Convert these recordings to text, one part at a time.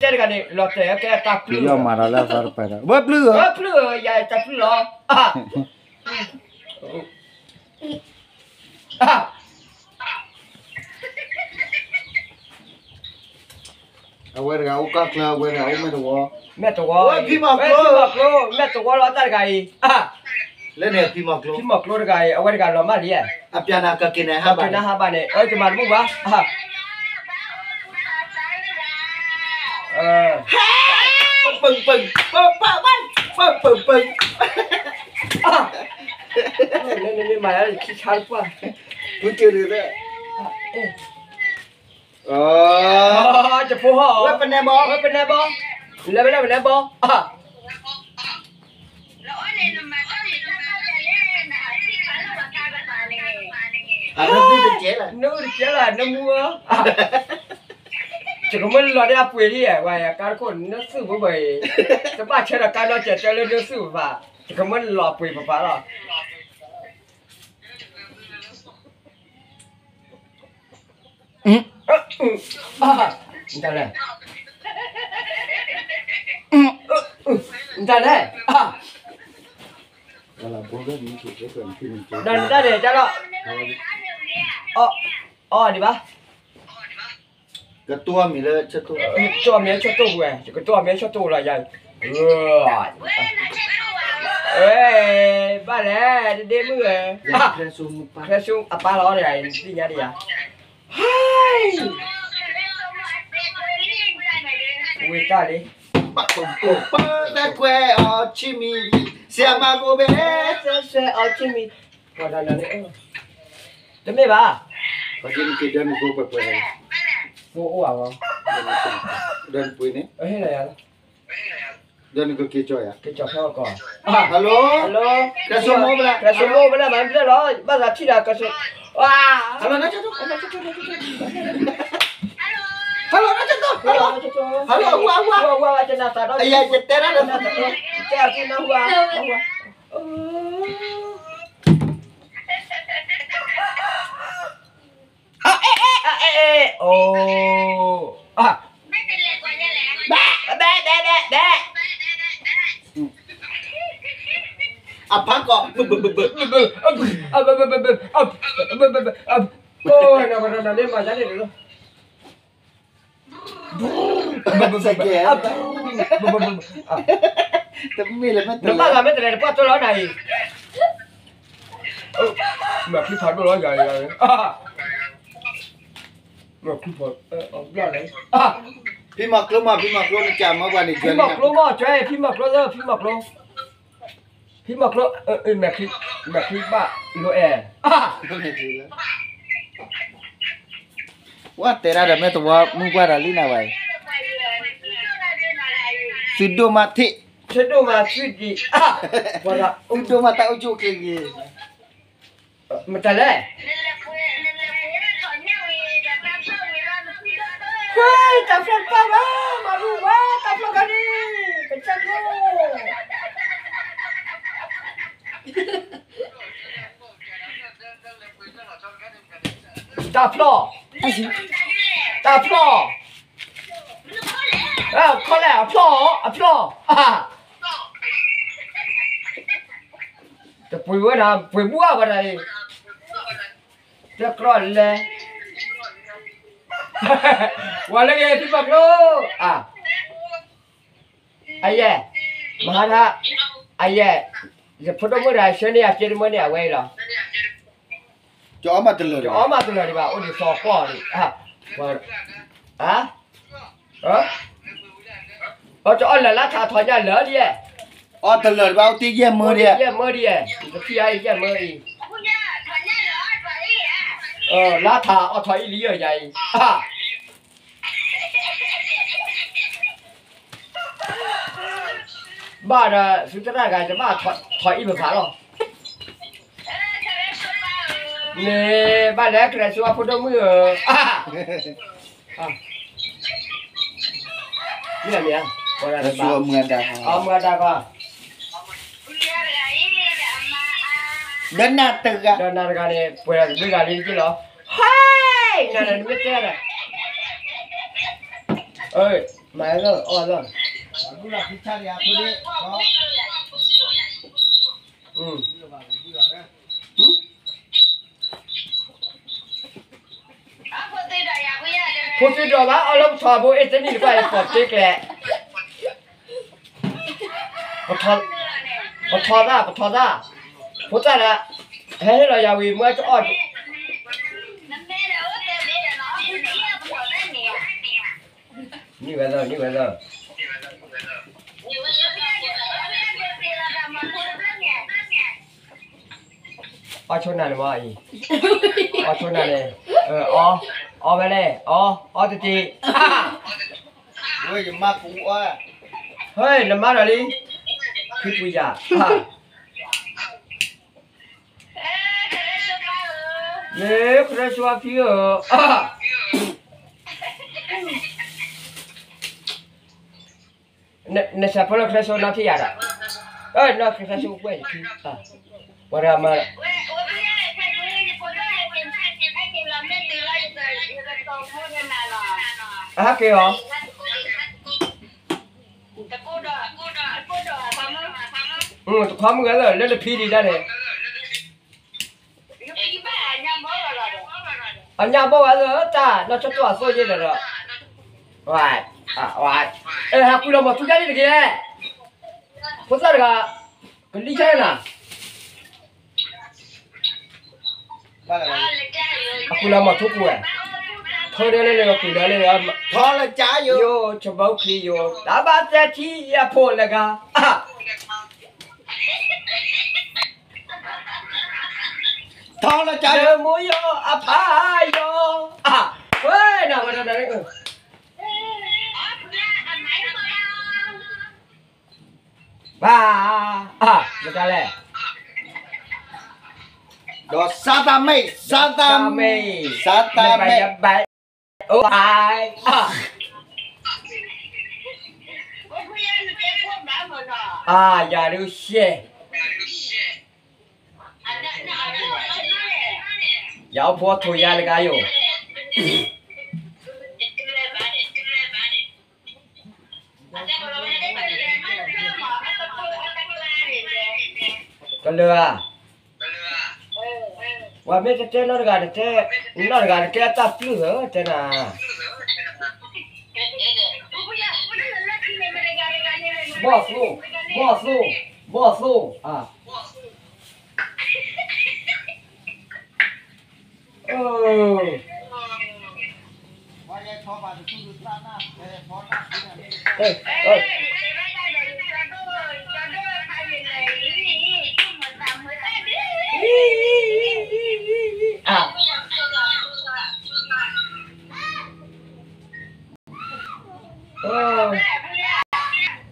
တဲတဂၤန့ၣ် လီၤတဲာ်ကဲတၢ်ပျုၢ် ယီၢ်မၤဒီးလၢအသီတပၤဒီး ဝဲပျုၢ်ဧၢ, ပျုၢ်ဧၢ, ယၤတၢ်ပျုၢ်လီၤ. အဝဲတဂၤအိၣ်ကီၢ်ချၢ အဝဲတဂၤအိၣ်မဲာ်တဝီ, မဲာ်တဝီ, ဖံမီၤကျိ, ဖံမီၤကျိ, မဲာ်တဝီလီၤတၢ်တဂၤအံၤ, လၢန့ၣ်ဖံမီၤကျိ, ဖံမီၤကျိတဂၤအံၤ အဝဲတဂၤလီၤမၢ်လံ, အပျးနၤကက့ၤန့ၣ်ဟးဘၣ်န့ၣ် ဟးဘၣ်န့ၣ် အၢ တမၤတဘူၣ်ဘၣ် ပပပပပပပပပ နမ့ၢ်မၤလၢခံဆါတပှၢ် ပူၤက့ၤဒ်, တဖိဟီၣ် ဝဲပနဲဘီ ဝဲပနဲဘီ လဲၤဝဲဒၣ်ပနဲဘီ အနၢတကဲလၢ နမူဧၢ, ယကမၢလီၤဒၣ်အပှ့ၤဒ်အံၤ ဝဲကါတခိၣ်နၢသုးဘိဘၣ်အံၤ, တဘၣ်ဆၢဒီးကါနီတစဲးတၢလၢနၢသုးပပၤ, ယကမၢလီၤပှ့ၤပပၤလီၤ. နတၢ်လဲၣ်, နတၢ်လဲၣ်, ဒီးနတၢ်လဲၣ်တၢ်လီၤ, အီၣ်ဒံးဘၣ်, ကတိၤမံၤလၢဆၢတိၢ်, ကတိၤမံၤဆၢတိၢ်ပူၤဝဲ ယကတိၤမံၤဆၢတိၢ်လီၤယၤ, ဘၣ်လဲၣ် တဒ့မုၣ်ဧၢ, ကျဲဆူအပၢ်လီၤဒီးယၤသ့ၣ်ညါဒံးယၤ, ဟဲ, ဝံၤတၢ်လံ, ပကွဲအီၤဆံမံၤ, ဆရာမကိုပဲ, ဆဲဆဲအီၤဆံမံၤ, ပှၤတၢ်နၤန့ၣ်, တမ့ၢ်ဘၣ်, ပှၤဒ်နက့ၤဒၢနဖိပှဲၤပှဲၤ, ဖိအိၣ်ဧါဝဲ, ဒၢနပှ့ၤန့ၣ်, ဟ့ၣ်လီၤယၤလီၤ, ဒၢနကက့ၤကၠီယၤ, က့ၤကၠီဖဲအီၤကီး, hello, hello, ကၠီမိၢ်ဘၣ်, ကၠီမိၢ်ဘၣ်လၢမၤဘျဲၣ်လီၤ ဘၣ်သးထံၣ်ဒီးကၠီ, ဝါ, hello, hello, hello, hello, ဝါ, ဝါ, ဝါ, ယတဲဒၣ်ဒီး, တဲအက့ၤနၢ်ဟူဧါ, အအဲအဲအဲအဲ, အိ, ဘဲ, ဘဲ, ဘဲ, ဘဲ, အဖါကီး, ဘုဘုဘုဘု, ဘုဘု, ဘုဘု, ဘုဘု, အိ, နကနမ့ၢ်မၤယါန့ၣ်တလီၤ, ဘုဘု, ဘုဘု, ဘုဘု, တမ့ၢ်လၢမ့ၢ်တလဲၤ, နဘၣ်ဂၤမ့ၢ်တလဲၤတပှၢ်တလီၤနၤအံၤ, မၤချံဖးဒိၣ်လီၤယၤ, မၤချံဖး, ဘျၣ်လဲၣ်, ဖံမီၤကျိမး ဖံမီၤကျိ နကမၢပှၤန့ၣ်, ဖံမီၤကျိမး ကၠဲ ဖံမီၤကျိလၢ ဖံမီၤကျိ, ဖံမီၤကျိ, မဲာ်ချံ, မဲာ်ချံဘၣ်လိအဲၣ်, ဝဲတဲဒၣ်ဒီးမ့ၢ်သဝီမုၢ်ပှၢ်ဒီးလံနၤဝဲ, သုဒိၣ်မးထံၣ်, သုဒိၣ်မးထံၣ်ဒံး, သုဒိၣ်မးတၢ်အိၣ်ကၠိၣ်ချ့ဂ့ၤ, မတၤလဲၣ်, ဃ့တၢ်ဖျီၣ်တပၢ်ဘၣ်, မၤရူဝဲတၢ်ဖျီၣ်ခါန့ၣ်, ကစၢ်ကျိ တၢ်ဖျီၣ်, တၢ်ဖျီၣ်, ခီလဲၣ် အဖျီၣ်, အဖျီၣ်, တပှ့ၤဝဲဒၣ် ပှ့ၤဘူၣ်အါဝဲဒၣ်အံၤ, တကြၢးလဲၤ, ဝဲလၢဂ့ၤ ဖံမီၤကျိ, အယဲၢ်, မဟါထါ, အယဲၢ်, ယဖိဒိၣ်မုၣ်တဂၤဆှၢန့ၢ်ယၤက့တမၢန့ၣ် အဝဲအံၤလီၤ, တအီၣ်မးတလၢာ်ဒံးဘၣ် အိၣ်ဒံးသီကွီၢ်ဒံး, အ, အီၣ်တအီၣ်လၢာ်လါထးထီၣ်ညါလၢာ်ဒံး, အီၣ်တလၢာ်ဒံးဘၣ်အိၣ်တ့ၢ်ယဲၢ်မၢဒံး, ယဲၢ်မၢဒံး, ယကထံၣ်အါယဲၢ်မၢအံၤ, လါထးအီၣ်ထီၣ်အံၤလံယၤအံၤ ဘၣ်ဒီး သုသရၣ်ဂၤ ယဘၣ်ထီၣ်အံၤပဖးလီၤ, မ့ၢ်ဘၣ်လဲၤကျဲးစၢးဖိဒိၣ်မုၣ်ဧၢ, မ့ၢ်မ့ၢ်, မုၢ်အဒါကီး, ဒီးနၤတဂၤ, ဒီးနၤတဂၤန့ၣ် ပှဲၤဒီးတဘျုးဂၤလံတက့ၢ်လီၤ, ဟဲ, နၤဒီးနမ့ၢ်တဲဒီး, မၤလၢအီၣ်လၢ ဖိသ့ၣ်ဒိးဘၣ်အီၣ်လၢပထီဘိ အ့ၣ်တနံၣ်တကွၢ်အံၤ ပိာ်တ့ကျဲ ပထီသၣ် ပထီသၣ် ဖိသၣ်လၢ ဟဲဟ့ၣ်လီၤယၤဝံၤ မ့ၢ်တအီၣ် နံၣ်ဝဲသၢ နံၣ်ဝဲသၢ အီၣ်ဆိနၤန့ၣ်မ့ၢ်အံၤ အီၣ်ဆိနၤန့ၣ် အီ အီဝဲလဲၣ် အီ အီတတ့ၤ ဝဲယမါပူၤအီ ဟဲ နမါဒီးလံ ဖံပူၤယၤ လၢခရၢဆိဖံဧၢ နဆဲးဖိလၢခရၢဆိနီၢ်ထံၣ်ယၤဒီး နီၢ်ခရၢဆိကွဲၢ်ယခံ ပှၤတဂၤမၤ အဟဲက့ၤအီၤ တခီမုၢ်ဂၤလၢ လၢနဖံဒံးဒၣ်န့ၣ် အညၣ်ဘီၣ်ဝဲလၢတၢ် နီၢ်ဆိၣ်တိၣ်အသိၣ်ယ့ၣ်ဒီး အဲ ဟးကွံာ်လီၤမီၤထူဒၣ်န့ၣ်တက့ၢ် ဖိသၣ်တဂၤ ကလံၤဆၢနၤ အကွံာ်လီၤမီၤထူပူၤဝဲ ထီဒၢလၢလၢကွံာ်လီၤလၢ ထီလၢကယိ ယိ ဆဘီခရံာ်ယိ တၢ်ဘၣ်သဲထံအဖိလၢဂၤ ထီလၢကယိ မိၢ်ယိ အဖါယိ ဝဲနၤဝဲဒီး ဘၣ် မတၤလဲၣ် ဒီးစါသးမ့ၢ် စါသးမ့ၢ် စါသးမ့ၢ် ဘၣ် အိၣ် အါ ယၤဒုးရှဲ ယၤအိၣ်ဖိထိးယၤတဂၤယိာ် ကလၢၤဧါ, ပှၤမ့ၢ်တတဲနီတဂၤတတဲ, နီတဂၤတတဲအတၢ်ပျုၢ်ဧၢ, တဲနၤ, ဘီၣ်သိ, ဘီၣ်သိ, ဘီၣ်သိ, အၢ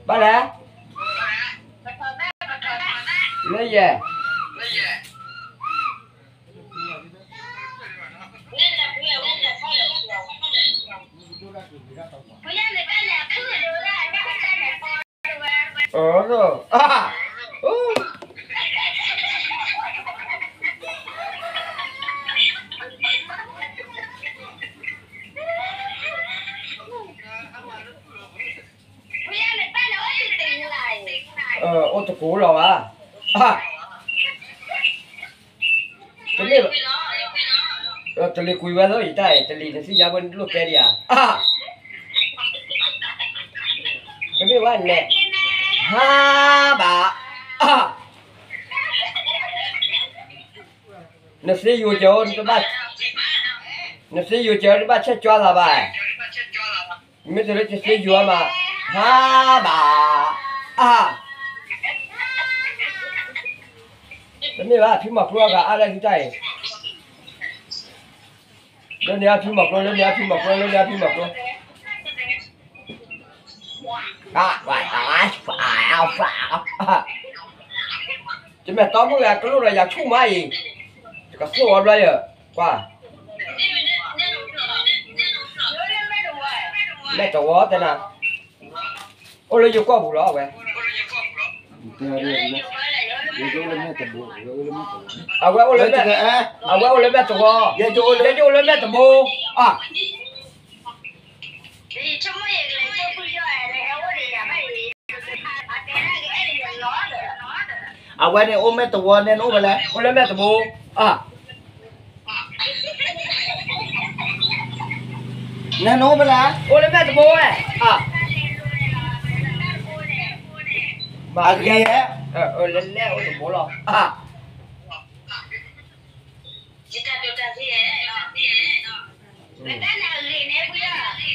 ဘၣ်လဲၣ်, လၢယဲၢ် အိၣ်တကိးလီၤဘၣ်, တမ့ၢ်, တလံၤကွံာ်ဝဲလၢယတၢ်အံၤ, တလံၤနသ့ၣ်ညါဝဲလိၣ်တဲဒံးဧါ, တမ့ၢ်ဝဲနဲၣ်, ဟါဘၣ်, နသ့ယိၤကၢၤ, နသ့ယိၤကၢၤတဘၣ်ဆဲးကၠွါသးဘၣ်, မ့ၢ်တလၢတသ့ယိၤမး, ဟါဘၣ်, အါ, တမ့ၢ်ဘၣ် ဖံမီၤကျိအဂၤအါလၢသုတၢ်အံၤ, လၢန့ၣ်အဖံမီၤကျိ, လၢန့ၣ်အဖံမီၤကျိ, လၢန့ၣ်အဖံမီၤကျိ, တမ့ၢ်တီမုၣ်ဂၤကလိၣ်ဒီးယၤဆူၣ်မးအံၤ, ယကသိၣ်ဝဲဘျီယၢ်, ကွၢ် မဲာ်တဝီတဲနၤ, အိၣ်လၢယိၤကီၢ်ပူၤလီၤဝဲ, အဝဲအိၣ်လၢ, အဝဲအိၣ်လၢမဲာ်တဝီ, ယဲယအိၣ်လၢမဲာ်တဘိ, အါ, ယဆိကမိၣ်ယကလဲၤဆိ အဝဲန့ၣ်အိၣ်မဲၢ်တဝီ နဲနအိၣ်ဖဲလဲၣ်, အိၣ်လၢမဲၢ်တဘိ, နဲနအိၣ်ဖဲလဲၣ်, အိၣ်လၢမဲၢ်တဘိဝဲ, အဂ့ၤ, လဲၤလဲၣ်အိၣ်တဘိလီၤ. အ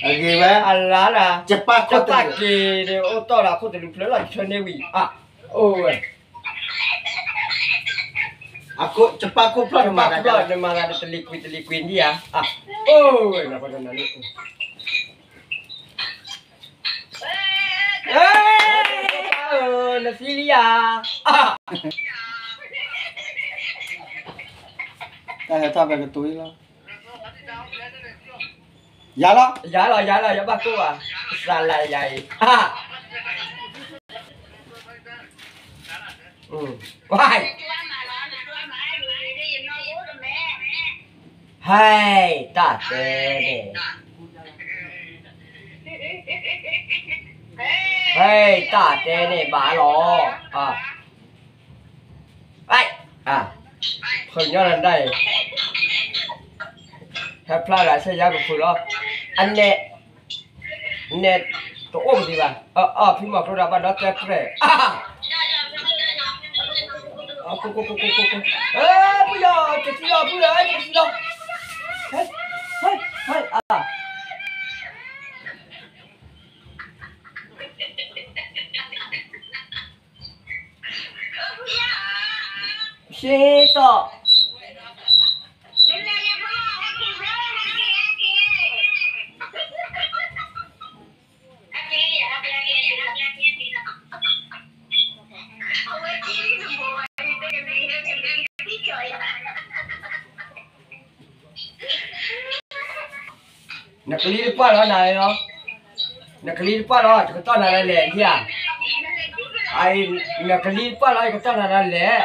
ဂ့ၤဝဲ, အလါလၢ ကပာ်က့ၤန့ၣ် အိၣ်တီၢ်ဒီးခိၣ်တလူဖျၢၣ်လီၤ ယဆၢန့ၢ်ဝံၤ, အိၣ်ဝဲ, ကပာ်ခိၣ်ဖျၢၣ်န့ၣ်မၤသး နမၤသးတလံၤကွံာ်တလံၤကွံာ်ဒံးဧါ, အိၣ်ဝဲ, နသံလံဧါ, တၢ်ဟဲထီၣ်ဖဲကတိၤလီၤ, ယၤလီၤ, ယၤလီၤ ယၤလီၤ ယဘၣ်ကိၢ်ဘၣ်, သးလၢယၤအံၤ, ဝဲ ဟဲတၢ်တဲန့ၣ်, ဟဲတၢ်တဲန့ၣ်ဘၣ်လီၤ, ဖုညီနဒၣ်အံၤ, ဟဲဖျါလၢဆဲးယါကဖုလီၤ, အနဲၣ်, နဲၣ်တအိၣ်ပသ့ဘၣ်, အဖံမီၤကျိဒၣ်ဘၣ်ဒီးတဲပြဲၢ် ဖုယီၤ ကသံလီၤ ဖုယီၤ ကသံလီၤ, ဟဲ, ဟဲ, ဟဲ, ရှ့တီၢ်, နကလံၤတပှၢ်လီၤနၤလီၤ, နကလံၤတပှၢ်လီၤ ယကတီၢ်နၤလၢလဲၣ်ဧါ, နကလံၤတပှၢ်လီၤ ယကတီၢ်နၤလၢလဲၣ်,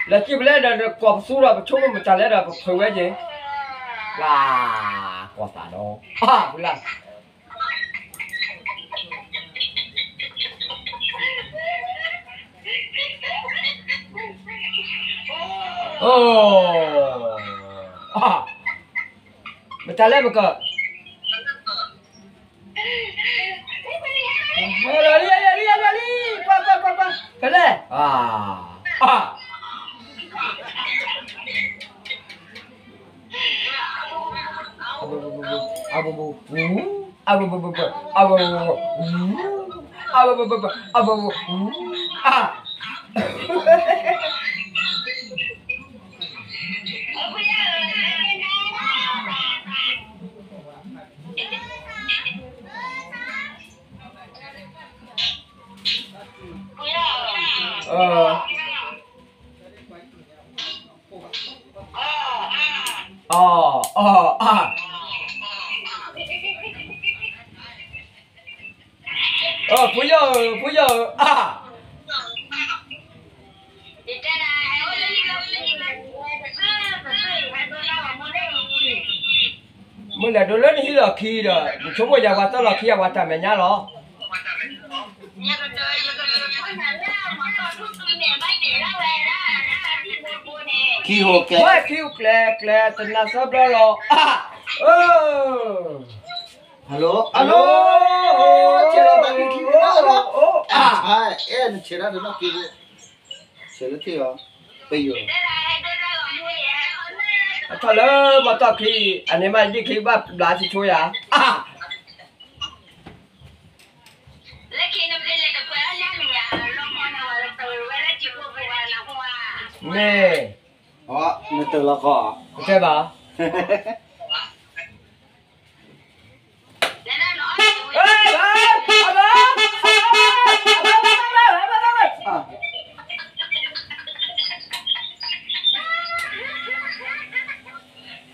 လၢစံၣ်ပလဲၣ်ဒီး နကိးပသူဒီး ပဆိကမိၣ်မတၤလဲၣ်ဒီး ပဖုးဝဲက့ၤ, လၢ, ကိးသးဒီး, ဖုလၢ မတၤလဲၣ်ပက, လီၤလံ, လီၤလံ, လီၤလံ, ကွၢ်, ကွၢ်, ကွၢ်, ကွၢ်, ဖဲလဲၣ်, အဘ, အဘ, အဘ, အဘ, အဘ, အဘ, အဘ, အဘ, အဘ, အဘ, အ, အီ, အီ, အီ, အီ, အီ, ဖိယီၤဧၢ, ဖိယီၤဧၢ, အါ, မ့ၢ်လဲၤဒိလၢနဟံၣ်လီၢ်ခံဒီး နဆိကမိၣ်ယၤပှၤတၢ်လီၢ်ခံ အဝၤတၢ်မဲာ်ညါလီၤ. ခံဟိၣ်ကျဲ, ဝဲခံဟိၣ်ကျဲ, ကျဲတနၤသၢဘျီလီၤ. အၢ, hello, hello, ဆဲးလီၤတၢ်ခံခံန့ၣ်လီၤ, အဲ နဆဲးတၢ်တနီၤခံ, ဆဲးလၢထံၣ်အီၤ, ပယီၤ, အထီၣ်လၢမီၢ်တီၢ်ခံ, အန့ၣ်မးယဒ်ခံဘၣ်ဘျး ထံဆိယၤ, အါ, မ့ၢ်, နတၢ်လီၤကီ, ကတဲဘၣ်, နဘ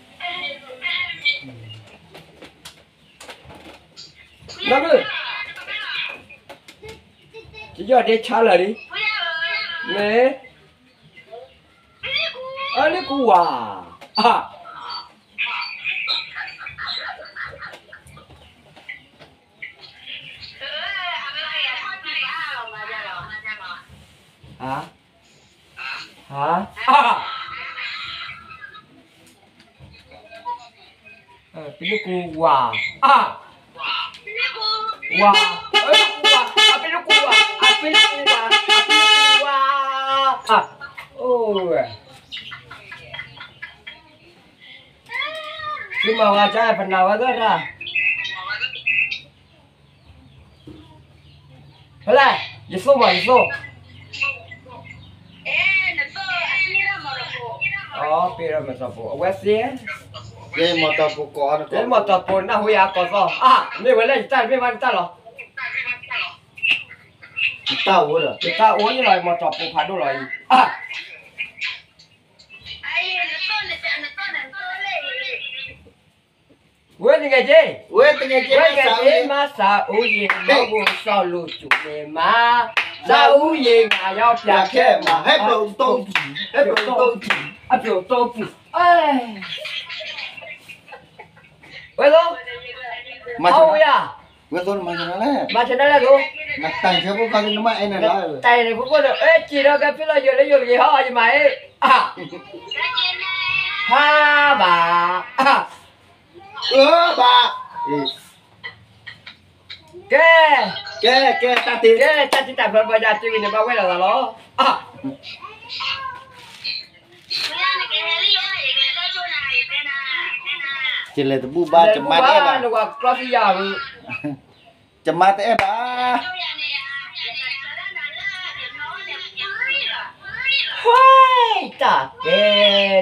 ျုး, ယယီၢ်ဒ့ဆါလၢာ်လံ, မ့ၢ်, အန့ၣ်ကူဝါ, အါ, အၢ, အၢ, အၢ, အၢ, အပ့ၤလူကူဝါ, အါ, ဝါ, အပ့ၤလူကူဝါ, အပ့ၤလူကူဝါ, အပ့ၤလူကူဝါ, အပ့ၤလူကူဝါ, အါ, အိၣ်ဝဲ, သုမၤဝဲကါ ပနာ်ဝဲသၢတၢ် ဖဲလဲၣ်, ယသိၣ်မး ယသိၣ်, အပ့ၤဒီးမၤတီၢ်ပူၤ အဝဲသ့ၣ်, ယမၤတီၢ်ပူၤကိးအီၤ ယမၤတီၢ်ပူၤနၢ်ဟူယၤကိးသီၣ်, အါ, မ့ၢ်ဝဲလၢယတၢ်တမ့ၢ်ဘၣ်နတၢ်လီၤ, ယတၢ်အိၣ်ဒီး ယတၢ်အိၣ်ယလီၤ ယမၤတီၢ်ပူၤဖးဒိၣ်လီၤအံၤ, အါ ဝဲတဂၤက့, ဝဲတဂၤက့ မၤသးအူယ့ၤ မၤဘူၣ်စီၣ်လိာ်ကၠူၣ်န့ၣ်မၤ, သးအူယ့ၤ နၤယီပျးခဲမၤ ဟဲပျိးတိပူၤ, ဟဲပျိးတိပူၤ, အပျိးတိပူၤ, ဝဲသိး, မၤဝဲယၤ, ဝဲသိးနမၤလဲၣ်, မၤလဲၣ်သိး, နတၢ်ဆၢဖိခီလံနမၤအဲၣ်နၤလီၤ, တၢ်ဖိဖိဒီး အဲၣ်က့ၤဒီးကဖံလီၤ ယိၤလၢယိၤတဂ့ၤဟီ ယမၤအ့ၣ်, အါ, ဟါဘၣ်, အါ အၢဘၣ်, ကဲ, ကဲ, ကဲ, တၢ်တံၢ်, ကဲ, တၢ်တံၢ်တၢ်ဖျီဘၣ်ယၤတံၢ်ဝံၤန့ၣ် ဘၣ်ဝဲလီၤသးလီၤ, အါ, ယလဲၤတဘူၣ်ဘၣ်, ယလဲၤတဘူၣ်ဘၣ်, ယမၤတအဲၣ်ဘၣ်, နဝၤကျီသံယၤဝံၤ ယမၤတအဲၣ်ဘၣ်, ဟဲ, တၢ်ကဲ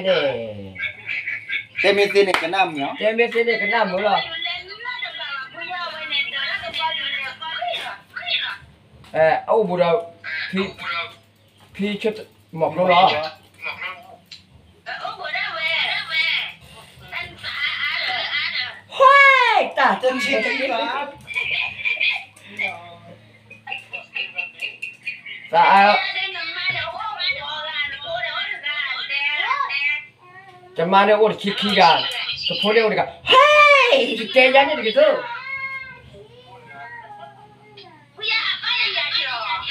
န့ၣ်, တဲမ့ၢ်သ့န့ၣ်ကနၣ်မုာ်, တဲမ့ၢ်သ့န့ၣ်ကနၣ်မုာ်လီၤ, အအိၣ်ဘူးဒီး ဖံဆၢမီၤကျိလီၤ, ဟဲ, တၢ်တထံၣ်, တၢ်, ယမါန့ၣ်အိၣ်တဆံခံဂၤ, တဖိန့ၣ်အိၣ်တဂၤ, ဟဲ, ယတဲယၤန့ၣ်တဂ့ၤသိး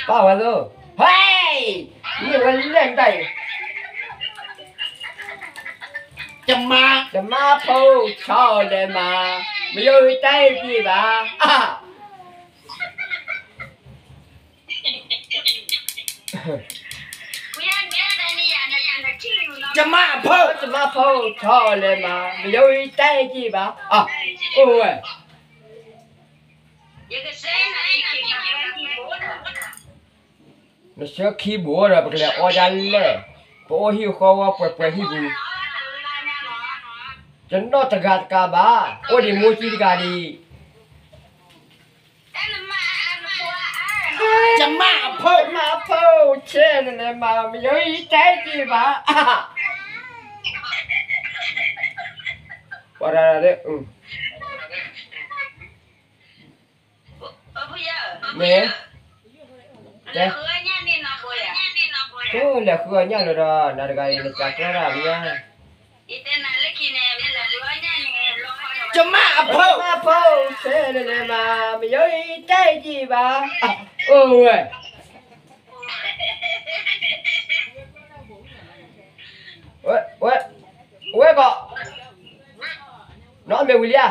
ပၢ်ဝဲသိး, ဟဲ, မ့ၢ်ဝဲလဲၣ်တၢ်အံၤ, ယမါ, ယမါဖိဆီလဲမၤ, မယိၤဟံးတၢ်အံၤဘၣ်, အါ ယမါဖိ, ယမါဖိဆီလဲမၤ, မယိၤဟံးတၢ်အံၤဘၣ်, အါ, အိၣ်ဝဲ နဆၢခံဘိဒီး ပကလဲၤအီယၤလဲၣ်, ပအိၣ်ဟံၣ်ဃီဝဲပှဲၤပှဲၤဟံၣ်ပူၤ, ယနီၢ်တဂၤတကးဘၣ်, အိၣ်ဒံးမိၢ်ကံတဂၤဒံး, ယမါအဖိ, ယမါဖိ, ဆဲနလဲၤမၤ, မယိၤဟံးတၢ်အံၤဘၣ်, အါ, ပှၤတဂၤဒီး မ့ၢ်, တဲ, ကဲလဲၤဃုအီၣ်ညၣ်လၢဒီး နၤတဂၤအံၤ နကးကျၢၢ်တၢ်မ့ၢ်ဧါ, ယမါအဖိ, ယမါဖိ, ဆဲနလဲၤမၤ, မယိၤဟံးတၢ်အံၤဘၣ်, အိၣ်ဝဲ ဝဲ, ဝဲကီး, နအီၣ်မ့ၤဝံၤလံဧါ,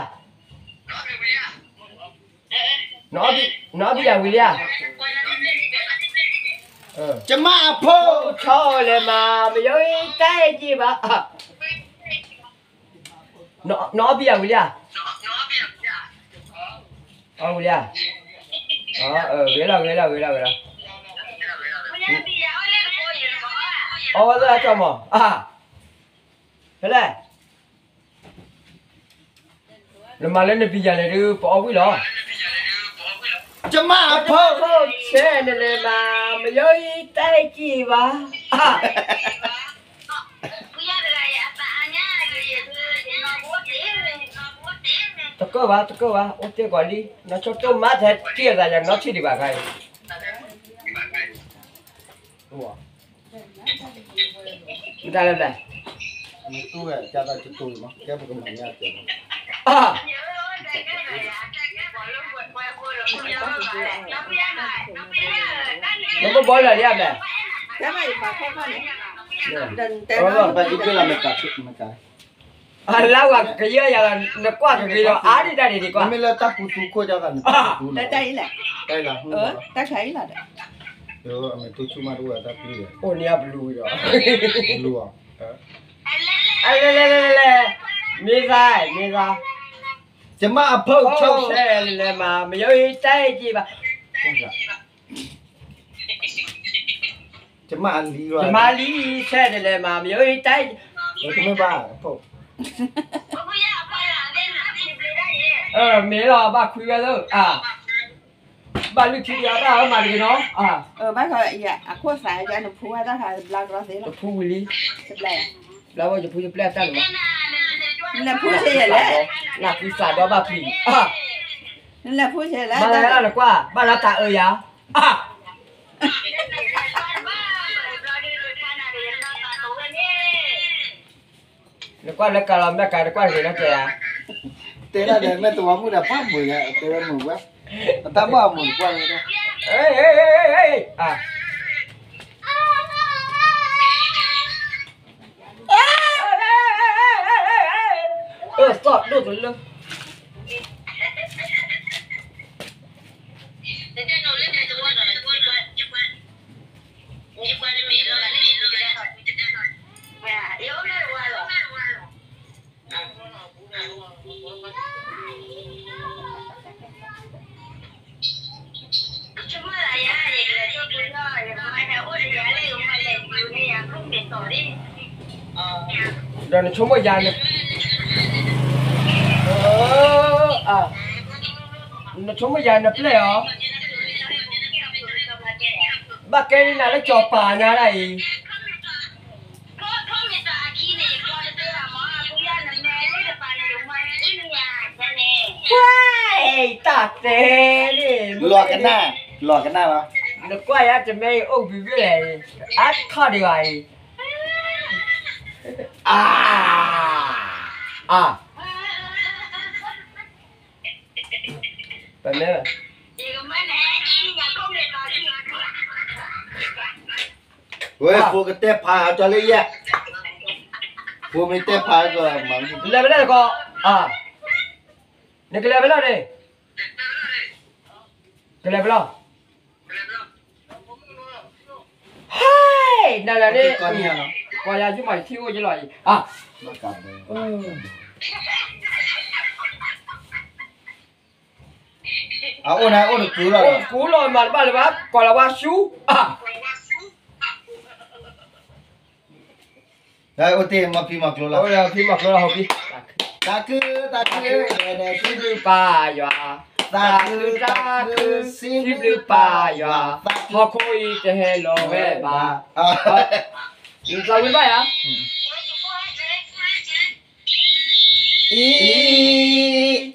နအီၣ်ဘံၣ်ယၤဝံၤလံဧါ, ယမါအဖိ, ဆီလဲၤမၤ, မယိၤဟံးတၢ်အံၤဘၣ်, နအီၣ်ဘံၣ်ယၤဝံၤလံဧါ, အီၣ်ဝံၤလံဧါ, ဂ့ၤလီၤ ဂ့ၤလီၤ ဂ့ၤလီၤ ဂ့ၤလီၤ, အီၣ်ဝဲလၢအကၠီမး, ဖဲလဲၣ် နမၤလၢနဘံၣ်ယၤန့ၣ်ဒုး ပအီၣ်ဝံၣ်လီၤ, ယမါအဖိ, ဆဲနလဲၤမၤ, မယိၤဟံးတၢ်အံၤဘၣ်, တကၢၢ်ဘၣ် တကၢၢ်ဘၣ် အိၣ်တ့ၢ်ကွၢ်လံ နီၢ်ဆိတိၢ်မၤထဲတံၢ်အသးယၤနီထံၣ်ဒံးဘၣ်ခါအံၤ, မတၤလဲၣ်လဲၣ်, နဘီလၢာ်လံဧါလဲၣ်, တၢ်မၤယပာ်ဖဲခီန့ၣ်, ဘၣ်ယပာ်လီၤမ့ၢ်ကး, အလါဝၤကယၢယၤလီၤ နကွၢ်ကဂ့ၤလီၤ အါဒံးတၢ်န့ၣ်ဒံးကွၢ် မ့မ့ၢ်လၢတၢ်ပူၤသူခိၣ်ဒၣ်သးန့ၣ် တၢ်တၢ်အံၤလဲၣ်, တၢ်အံၤလီၤ, တၢ်ဆါအံၤလီၤဒီး, မ့ၢ်သူဆိကမိၣ်တအိၣ်တၢ်ပျုၢ်, အိၣ်န့ၢ်အပလူၤဒီး, ပလူၤအီၤ, လဲၤလဲၤလဲၤလဲၤလဲၤ, မ့ၢ်သး မ့ၢ်သး, ကျမအဖုန်း ဖုန်း ဆက်တယ်လဲမှာ မယုံတိုက်ကြည့်ပါ, ကျမအလီၤ, ကျမလီၤ ဆက်တယ်လဲမှာ မယုံတိုက်, တမ့ၢ်ဘၣ်, မ့ၢ်လီၤ ဘၣ်ခွံဝဲလၢ, ဘၣ်လုၢ်ထံယၤတၢ်အမၤတဂ့ၤနီၤ, ဘၣ်ခီ အခိၣ်သးယၤနဖူဝဲတၢ်ခါ တဘျါကရီသ့လီၤ, တဖူဝံၤလံ, တဘျါ, ဘျါဝဲယဖူယပျဲၢ်တၢ်န့ၣ်လီၤ, နလဲၤဖူဆဲးယဲလဲၣ်, နဖူသးဒီဘၣ်ဖံး, နလဲၤဖူဆဲးလဲၣ်, မၤလၢနကွၢ် ဘၣ်လၢတၢ်အၢယၤ, နကွၢ်လၢကၤလီၤမ့ၢ်ကၤ နကွၢ်တဂ့ၤနီတစဲးဧါ, တဲဒၣ်ဒီးမ့ၢ်တဝါမုၣ်ဒီးဖးမုာ်ယၤ တဲဝဲမုာ်ဝဲ, အတၢ်ဘၣ်အမုာ်နကွၢ်လၢ, အၢ သီၣ်ဒိၣ်တလၢ ဒီးနဆိကမိၣ်ယၤ, နဆိကမိၣ်ယၤနပျဲၢ်အီၤ, ဘၣ်ကဲန့ၢ်နၤလၢကၠီၤပၤညါဒၣ်အံၤ, တၢ်တဲန့ၣ်, လီၤကနၣ်, လီၤကနၣ်လီၤ, နကွၢ်ယၤတမ့ၢ်အံၤ အိၣ်ဘံဘ့ၣ်လဲၣ်အံၤ, အါထီၣ်ဒံးဘၣ်အံၤ, အါ, အါ, ပမ့ၢ် ဝဲ ဖိကတဲဖးအီၤလၢယဲၢ်, ဖိမ့ၢ်တဲဖးကီး, လဲၤဖဲလဲၣ်တကီး, နကလဲၤဖဲလဲၣ်န့ၣ်, ကလဲၤဖဲလဲၣ်, ဟဲ, နလဲၤန့ၣ်, ကွၢ်ယၤယုၢ်မးယထံၣ်အိၣ်ယလီၤအံၤ, အအိၣ်န့ၣ်အိၣ်တကူလီၤ, ကူလီၤမၤတဘၣ်လၢၤဘၣ် ကွၢ်လီၤဝါဆူ, အိၣ်တ့ၢ်မၤဖံးမၤကျိလီၤ, ဖံးမၤကျိလီၤဟီၣ်ဖံး, သးခု, သးခု, စံးဘျုးပၢ်ယွၤ, သးခု, သးခု, စံးဘျုးပၢ်ယွၤ, ဟီၣ်ခိၣ်အံၤတဟဲလီၤဝဲဘၣ်, သးဝံၤဘၣ်ယၤ, အံၤ,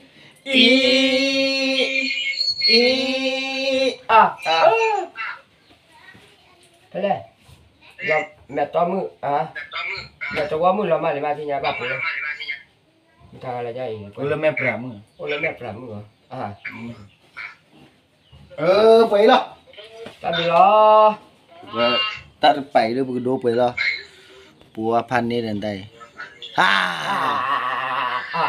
အံၤ, အံၤ, အံၤ, အါ, ဖဲလဲၣ်, မဲာ်တီမုၣ်, မဲာ်တဝီမုၣ်လီၤမၢ်လံမးသ့ၣ်ညါဘၣ်ပှဲၤ, မ့ၢ်တၢ်ဂၤလၢယအံၤ, အိၣ်လၢမဲာ်ပြးမုၣ်, အိၣ်လၢမဲာ်ပြးမုၣ်လီၤ, ပှဲၤအံၤလီၤ, တၢ်ဘျုးလီၤ, တၢ်တပာ်အံၤလၢပကဒိပှဲၤလီၤ, ပှၤဖးန့ၢ်ဒီးတၢ်အံၤ, အါ,